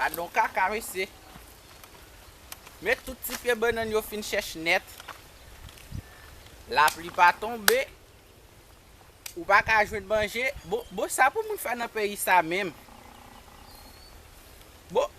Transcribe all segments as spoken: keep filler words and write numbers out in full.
Gadon kaka, mesye. Men tout ti pye bannann yo fin chèch nèt. Lapli pa tonbe. Ou pa ka jwenn manje. Bon, bon, sa pou moun fè nan peyi sa menm? Bon,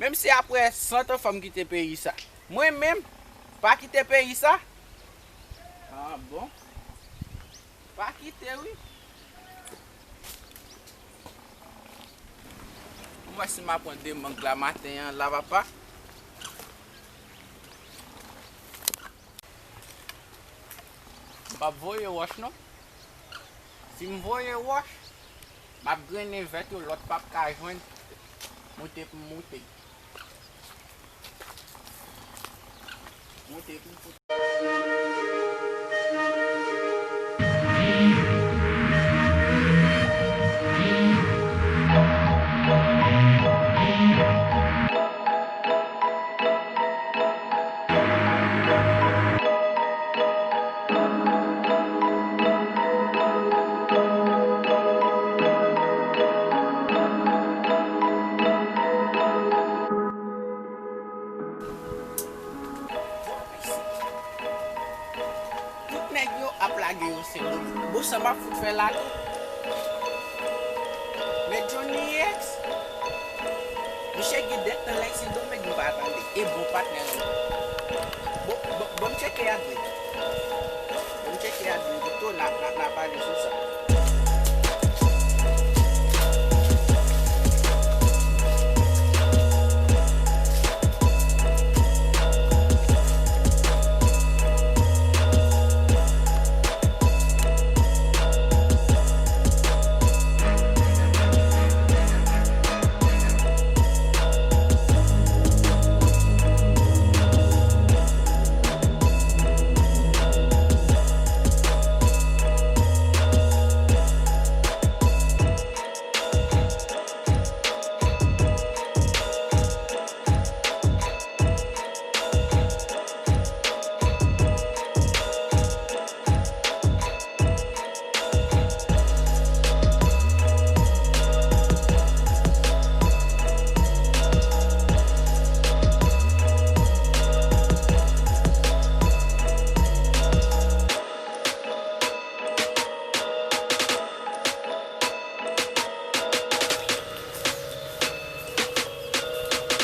menm si apre san tan fò m kite peyi sa. Mwen menm, pa kite peyi sa. Ah, bon. Pa kite, wi. M wè si m a pran de mang la maten an, la, papa. M p ap voye wòch, non. Si m voye wòch, m ap grennen vèt yo, lòt p ap ka jwenn. Moute pou m moute. Moute pou m moute. Tout nèg yo ap lage yo Sendomeng. Bon, sa m ap fout fè la tou? Men Johnny X, misye gen dèt nan lè Sendomeng, m pa tande. E bon patnè an. Bon, bon, bon, m tcheke adrè. Bon, m tcheke adrè pito, n a, n a, n a pale sou sa.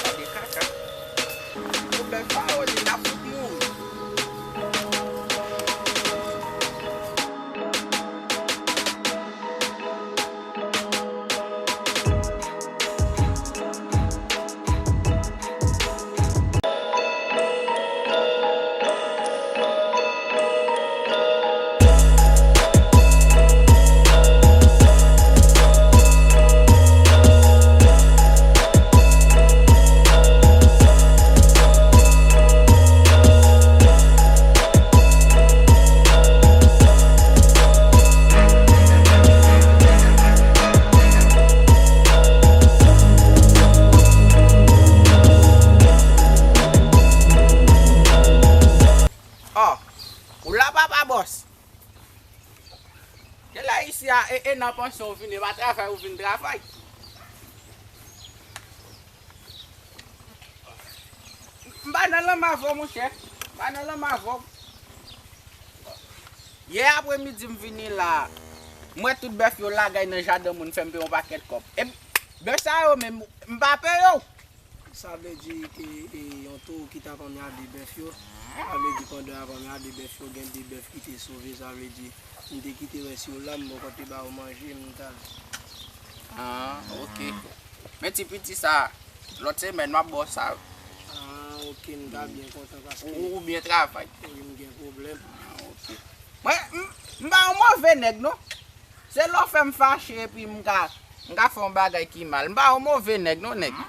Gade kaka. Yo bèl fawon li, n ap fout mouri. Ò, ou la, papa bòs? Genlè isi a, e, e nan pansyon ou vin, e pa travay ou vin travay. M pa nan lanmè avè w, monchè. M pa nan lanmè avè w. Yè apremidi, m vini la. M wè tout bèf yo lagay nan jaden moun, fè m peye yon pakèt kòb. E bèf sa yo menm, m pa peye yo. Sa vle di ke, e, yon towo ki t ap anmyade bèf yo. Sa vle di pandan y ap anmyade bèf yo, gen de bèf ki te sove. Sa vle di, m te kite rès yo la, m poko te ba yo manje, m t al. Ah, ok. Men ti piti sa, lòt semèn m ap ba w sa. Ah, ok, m ta byen kontan paske ou, ou byen travay. Wi, m gen pwoblèm. Ah, ok. Mwen, m, m pa yon move nèg, non. Se lè w fè m fache epi m ka, m ka fè yon bagay ki mal. M pa yon move nèg, non, nèg.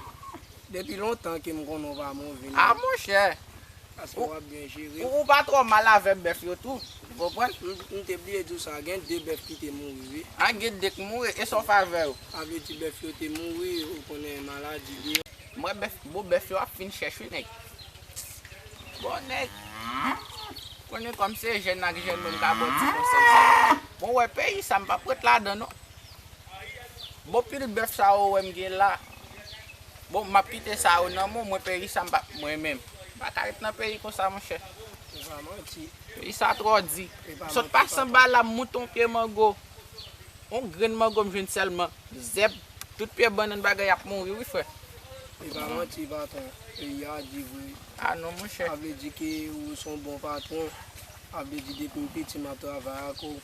Depi lontan ke m konnen w pa move nèg. Ah, monchè. Paske w ap byen jere. Ou, ou pa twò mal avè bèf yo tou. Ou konprann? M, m te bliye di w sa, gen de bèf ki te mouri, wi. Ah, gen de k mouri, e sa w fè avè yo? Sa vle di bèf yo te mouri, ou konnen maladi deyò. Mwen bèf, bon, bèf yo ap fin chèch, wi, nèg. Bon, nèg. Konnen kòm se jèn ak jèn, mwen m ka ba w ti konsèy sa. Bon, wè, peyi sa, m p ap ret ladan, non. Bon, pil bèf sa yo wè m gen la. Bon, m ap kite sa yo nan men w, mwen peyi sa m pa, mwen menm. M pa ka ret nan peyi konsa, monchè. E pa manti. Peyi sa twò di. E pa manti, patwon. Sot pase anba la, m moute yon pye mango. Yon grenn mango m jwenn sèlman. Zèb, tout pye bannann bagay ap mouri, wi, frè. E pa manti, patwon. Peyi a di vre. A non, monchè. Sa vle di ke ou se yon bon patwon. Sa vle di depi m piti, m ap travay ak ou.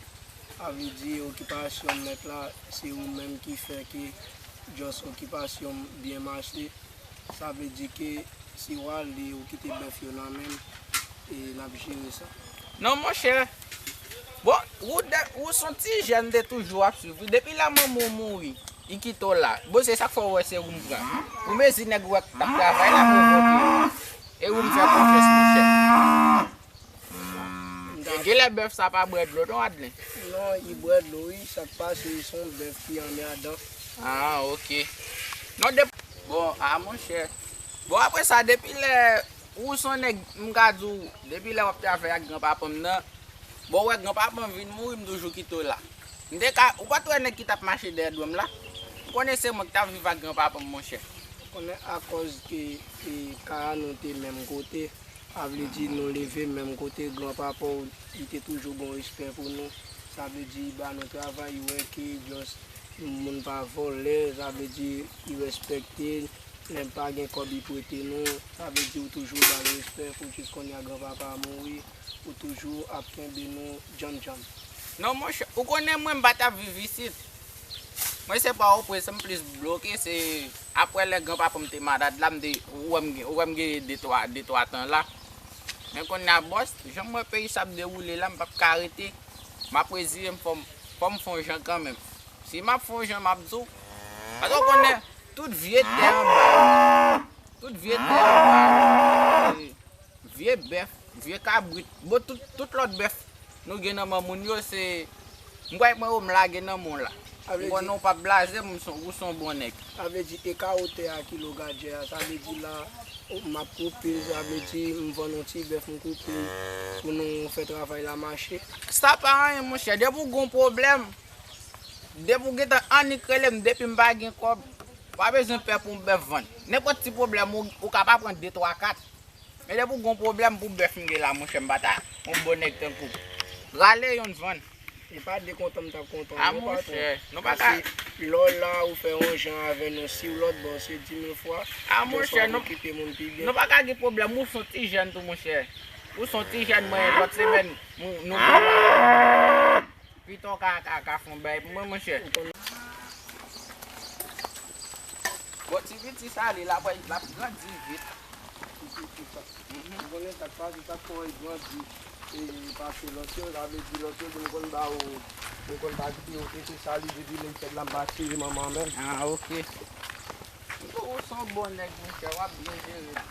Sa vle di okipasyon m mèt la, se ou menm ki fè ke just okipasyon m byen mache. Sa vle di ke si w ale, ou kite bèf yo nan men m, e n ap jere sa. Non, monchè. Bon, ou de, ou se yon ti jèn, m te toujou ap swiv ou. Depi lè manman w mouri, li kite w la. Bon, se sa k fè w wè se ou m pran. Ou mezi nèg ou wè k t ap travay la pwovoke. E ou m fè konfyans, monchè. Genlè bèf sa pa bwè dlo non, Adlen? Non, li bwè dlo, wi. Sa k pase, se yon bèf ki anmèdan. Ah, ok. Non, de... Bon, a, monchè. Bon, apre sa, depi lè ou se yon nèg, m ka di w, depi lè w ap travay ak granpapa m nan, bon, w wè granpapa m vin mouri, m toujou kite w la. M te ka, ou pa t wè nèg ki t ap mache dèyè do m la? M konnen se mwen ki t ap viv ak granpapa m, monchè. Ou konnen akòz ke, ke kay nou te menm kote, sa vle di nou leve menm kote, granpapa w, li te toujou gen respè pou nou. Sa vle di, li ba nou travay, li wè ke just moun pa vòlè, sa vle di, li respekte n, lè n pa gen kòb, li prete nou. Sa vle di, ou toujou ba l respè pou jis kounye a granpapa a mouri, ou toujou ap kenbe nou djanm djanm. Non, monchè, ou konnen mwen, m pa t ap viv isit. Mwen se pa oprese, m plis bloke, se apre lè granpapa m te malad la, m te, ou wè m gen, ou wè m gen de twa, de twa tan la. Men kounye a, bòs, jan m wè peyi sa ap dewoule la, m p ap ka rete. M ap rezire m, fò m, fò m fè yon jan kanmenm. Si m ap fè yon jan, m ap di w. Paske w konnen, tout vye tè anba, tout vye tè anba, e, vye bèf, vye kabrit, bon, tout, tout lòt bèf nou gen nan men moun yo, se, m kwè mwen yo m lage nan men w la. M konnen w p ap blaze m, ou se yon bon nèg. Sa vle di, e kawo tè a kilo gadjè a, sa vle di la, m ap koupe l, sa vle di, m vann yon ti bèf, m koupe l, pou nou fè travay la mache. Sa pa anyen, monchè, depi w gen yon pwoblèm, depi w gentan annik rele m, depi m pa gen kòb, pa bezwen pè pou yon bèf vann. Nenpòt ti pwoblèm, ou, ou ka pa pran de, twa, kat. Men depi w gen yon pwoblèm pou bèf m gen la, monchè, m pa ta yon bon nèg tankou w. Rale yonn vann. E pa de kontan m t ap kontan w non, patwon. A, monchè, nou pa ka. Paske lè w la, ou fè yon jan avè nou, si w lòt bò, se di mil fwa. A, monchè, nou, okipe moun pi byen. Nou pa ka gen pwoblèm, ou se yon ti jèn tou, monchè. Ou se yon ti jèn, mwen, lòt semèn, nou, nou Pita w ka, ka, ka fè yon bagay pou mwen, monchè. Bon, ti piti sa li, l ap, l ap grandi vit. Ti piti sa. Mhm. Ou konnen sa k pase, sa k fè w grandi, e, pase lòt yo, sa vle di lòt yo, m konn ba ou, m konn pa kite yo, e se sa li, depi lè l fèt la, m pa tire manman menm. Ah, ok. Ou se yon bon nèg, monchè, w ap byen jere.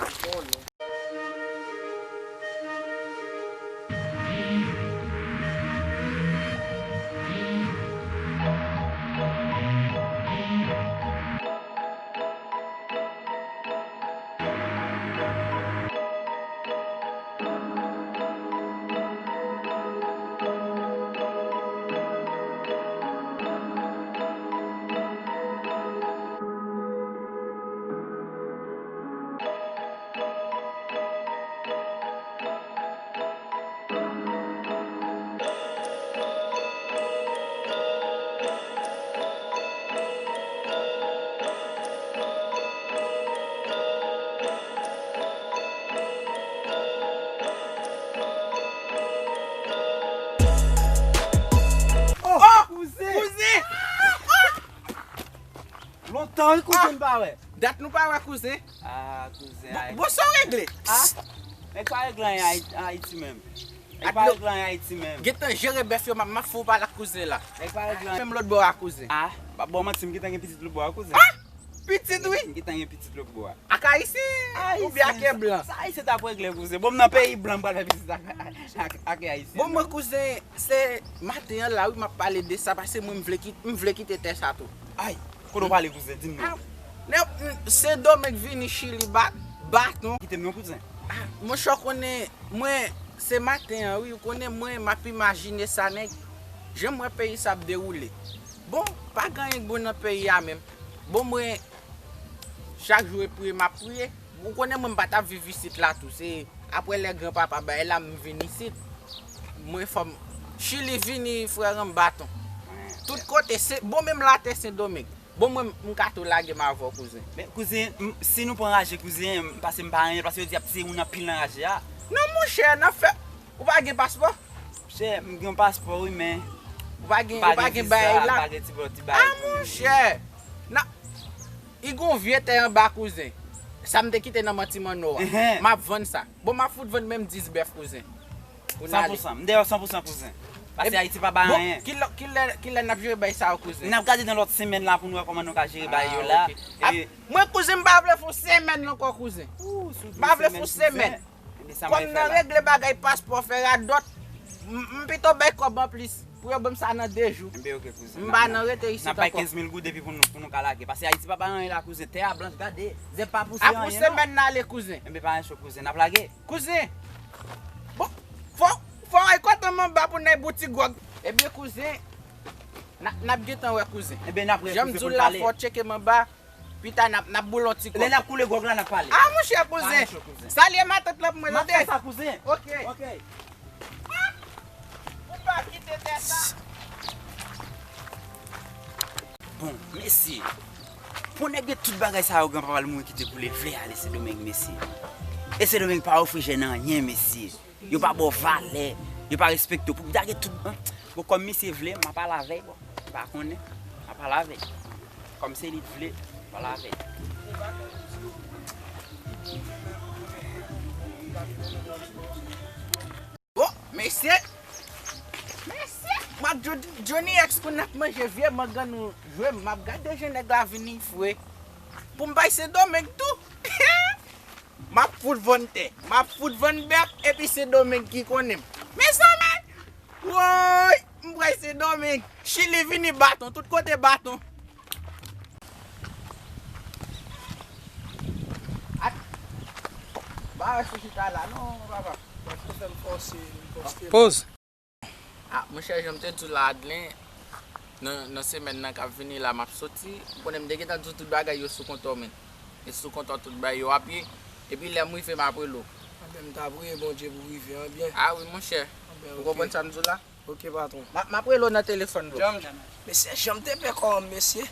Ou konnen. Oh! Kouzen! Kouzen! Lontan wi kouzen m pa wè. Dat nou pa wè kouzen. Ah, kouzen. Bon, bon, sa w regle? Ah, nèg pa regle anyen Ayiti, Ayiti menm. Nèg pa regle anyen Ayiti menm. Gentan jere bèf yo, m ap, m ap fè w pale ak kouzen la. Nèg pa regle anyen. Menm lòt bò a kouzen. Ah, pa ba w manti, m gentan gen pitit lòt bò a kouzen. Ah! Pitit wi. M gentan gen pitit lòt bò a. Ak Ayisyen? Oubyen ak blan? Sa Ayisyen t ap regle kouzen. Bon, m nan peyi blan, m pral fè pitit ak, ak, ak Ayisyen. Bon, mwen kouzen, se maten an la wi, m ap pale de sa, paske mwen m vle kit-, m vle kite tè sa tou. Ay, kote w prale kouzen, di m non. Ah, nèg, m, Sendomeng vini Chili bat, baton. Kite m non kouzen. Ah, monchè, w konnen, mwen, se maten an wi, w konnen mwen, m ap imajine sa nèg, jan m wè peyi sa ap dewoule. Bon, pa gen anyen k bon nan peyi a menm. Bon, mwen, Chak jou e priye m ap priye. Ou konnen mwen m pa t ap viv isit la tou. Se apre lè granpapa bay la m vin isit. Mwen fò m Chili vini frè m baton. Tout kote, se, bon, menm latè Sendomeng. Bon, mwen m ka tou lage m avè w, kouzen. Men kouzen, m- si nou pran raje kouzen, m- pase m pa anyen, pase yo di ap tiye moun anpil nan raje a. Non, monchè, n ap fè. Ou pa gen paspò? Monchè, m gen yon paspò, wi, men. Ou pa gen, ou pa gen bagay la? M pa gen ti bò, ti bagay. Ah, monchè! Nan, i gon vye tè anba, kouzen. Sa m te kite nan manti manno a. M ap vann sa. Bon, m ap fout vann menm dis bèf, kouzen. San pou san. M dèyè w san pou san, kouzen. Pase Ayiti pa bay anyen. Bon, kilè, kilè, kilè n ap jere bay sa yo, kouzen? N ap gade nan lòt semèn la pou n wè kòman nou ka jere bay yo la. Ah, ok. Mwen, kouzen, m pa vle fè yon semèn ankò, kouzen. M pa vle fè yon semèn. Kòm nan regle bagay paspò, fè radòt, m- m pito bay kòb anplis pou yo ban m sa nan de jou. Enben, ok, kouzen. M pa nan rete isit ankò. N ap bay kenz mil goud epi pou nou, pou nou ka lage. Pase Ayiti pa bay anyen la, kouzen. Tè a blanch, gade. Zèb pa pouse anyen, non. Apre semèn n ale, kouzen. Enben, pa gen cho, kouzen. N ap lage. Kouzen, bon, fò, fò ay kote m anba pou n al bouti gwòg. Ebyen, kouzen, n ap, n ap gentan wè, kouzen. Ebyen, n ap wè, kouzen, pou n pale. Jan m di w la, fò w tcheke m anba. Pita n ap, n ap boule yon ti gwòg. Lè n ap koule gwòg la, n ap pale. Ah, monchè, kouzen. Pa gen cho, kouzen. Salye matant lan pou mwen, tande. M ap fè sa, kouzen. Ok. Ok. Ou pa kite tè sa. Bon, mesye. Pou nèg gen tout bagay sa yo, granpapa l mouri kite pou li, l vle ale Sendomeng, mesye. E Sendomeng pa ofri jèn anyen, mesye. Yo pa ba w valè, yo pa respekte w. Pou w ta gen tout, bon, kòm misye vle, m ap pale avè l, bon. M pa konnen, m ap pale avè l. Kòm se li k vle, m ap pale avè l. Bon, mesye. Mesye. M ap Johnny, Johnny X pou n ap manje vye mangan nou jwe. M ap gade jan nèg la vini fre. Pou m bay Sendomeng tou. M ap fout vann tè. M ap fout vann bèf. Epi Sendomeng ki konnen m. Mezanmi! Woy! M pral Sendomeng. Chili vini baton. Tout kote baton. At. Ba wè sou chita la non, papa. Pòz. Ah, monchè, jan m te di w la, Adlen, nan, nan semèn nan k ap vini la, m ap soti. Ou konnen m te gentan di w tout bagay yo sou kontò, men. E sou kontò tout bagay yo ap ye. Epi lè m rive, m ap rele w. Anben, m ta priye Bondye pou w rive an byen. Ah wi, monchè. Anben, ou konprann sa m di w la? Ok, patwon. M ap, m ap rele w nan telefòn, bro. Mesye, jan m te pè kò m, mesye.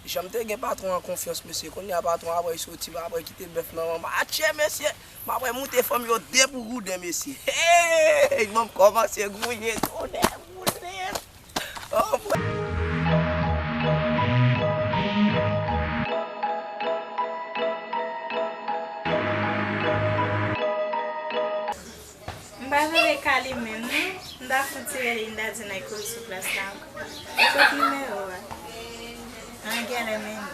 Jan m te gen patwon an konfyans, mesye. Kounye a patwon apre soti, apre kite bèf nan men m. Atchè, mesye. M apre moute fanm yo de pou gouden, mesye. Hey! Ban m kòmanse gouye, tonnè boule. Oh, M pa rele Kali menm non. M ta fouti rele, m ta di n al koze sou plas la ankò. Ou sot nimewo a. An genlè menm.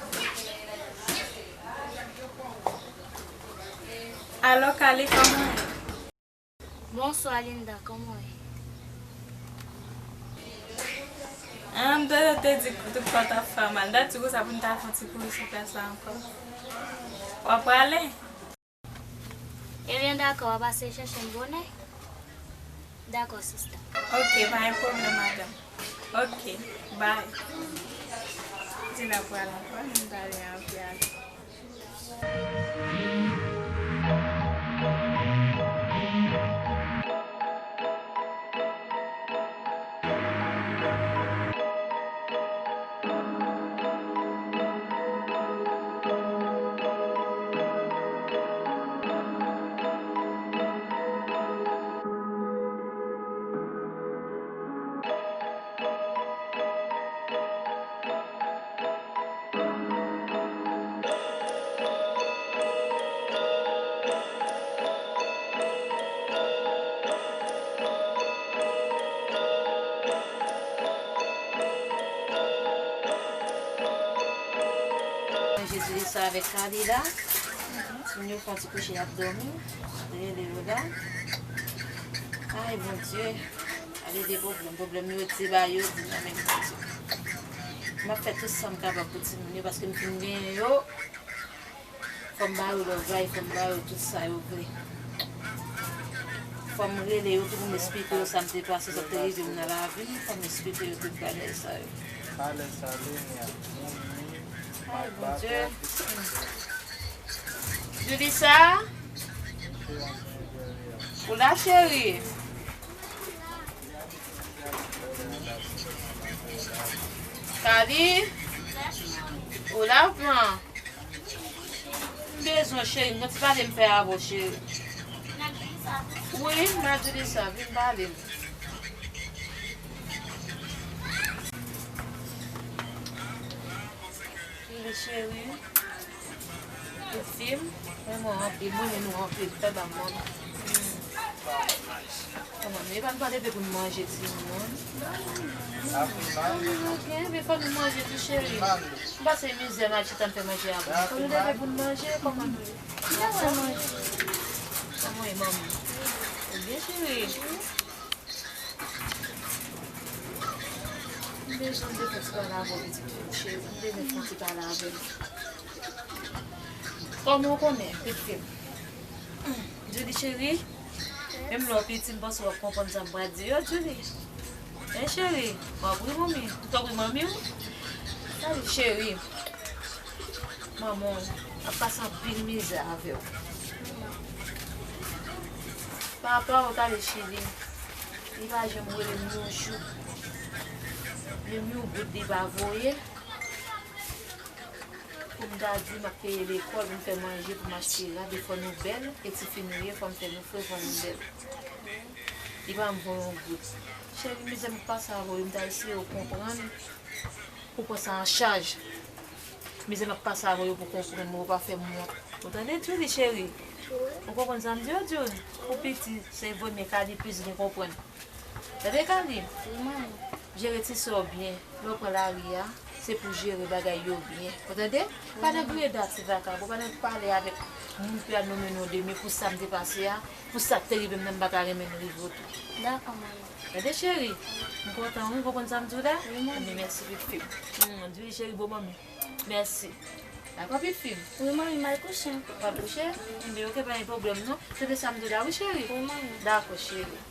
Alo, Kali, kòman w ye? Bonswa, Linda, kòman w ye? An, m te, te di tout kò t ap fè w mal. M ta di konsa pou n ta fè yon ti kouri sou plas la ankò. W ap prale? Ebyen, dakò, w a pase chèche m bonè? Dakò, sista. Ok, pa gen pwoblèm, madanm. Ok, bay. Di l ap pral ankò, nou pale anpil. Jezi li sa avèk Kalila. Moun yo fè yon ti kouche, y ap dòmi. Rele yo la. Ay, Bondye. Ale de pwoblèm. Pwoblèm yo di ba yo, di nan men Bondye. M ap fè tout sa m kapab pou timoun yo, paske m fin genyen yo. Fò m ba yo love la, e fò m ba yo tout sa yo vle. Fò m rele yo tou pou m esplike yo sa m te pase, sa k te rive m nan lavi m. Fò m esplike yo tout bagay sa yo. Ay, Bondye. Julissa, ou la, cheri? Kali, ou la, pran? M bezwen, cheri, m gon ti pale m fè avè w, cheri. Wi, m a Julissa, vin pale m. Li cheri, pitit fi m, renmen w anpil, mwen renmen nou anpil, fè ba m manmi. Manmi, e pa nou pa leve pou nou manje timoun. Gen, men fò nou manje tou, cheri. M pase mizè, m al chita, m fè manje a bouch. Fò nou leve pou nou manje, kòman nou ye? Kòman w ye, manmi? Ou byen, cheri? M bezwen de fè ti pale avè w, pitit fi m cheri. M bezwen fè ti pale avè w. Kòman w konnen, pitit fi m? Julie cheri, menm lè w piti, m panse w ap konprann sa m pral di yo, Julie. Hein, cheri? W ap ri, manmi? Ou t ap ri, manmi w? Salut, cheri. Manman w ap pase anpil mizè avè w. Papa w t ale Chili. Li pa janm rele m yon jou. Menm yon goud li pa voye. Pou m ta di m ap peye lekòl, pou m fè manje, pou m achte rad, e fò nou bèl, e tifi nou ye, fò m fè nou fre, fò nou bèl. Li pa janm voye yon goud. Cheri, mizè m ap pase avè w, m ta eseye w konprann. Ou pran sa an chaj. Mizè m ap pase avè w yo pou konprann mwen, ou pa fè m wont. Ou tande, Julie cheri? Ou konprann sa m di w, Julie? Ou piti, se vre, men Kali plis gen konprann. Tande, Kali? Wi, manmi. Jere ti sè w byen. Lè w pran lari a, se pou jere bagay yo byen. Ou tande? Pa nan griyen dati vakabon, pa nan pale avèk moun ki al nonmen non de men pou sa m te pase a, pou sa k te rive m nan, m pa ka renmen l rive w tou. Dakò, manmi. Tande, cheri? M kontan, wi, ou konprann sa m di w la? Wi, manmi. Ebyen, mèsi, pitit fi m. Hmm, di li, cheri, bon manmi. Mèsi. Dakò, pitit fi m? Wi, manmi, m al kouche. W al kouche? Ebyen, oke, pa gen pwoblèm, non. Se de sa m di w la, wi, cheri? Wi, manmi. Dakò, cheri.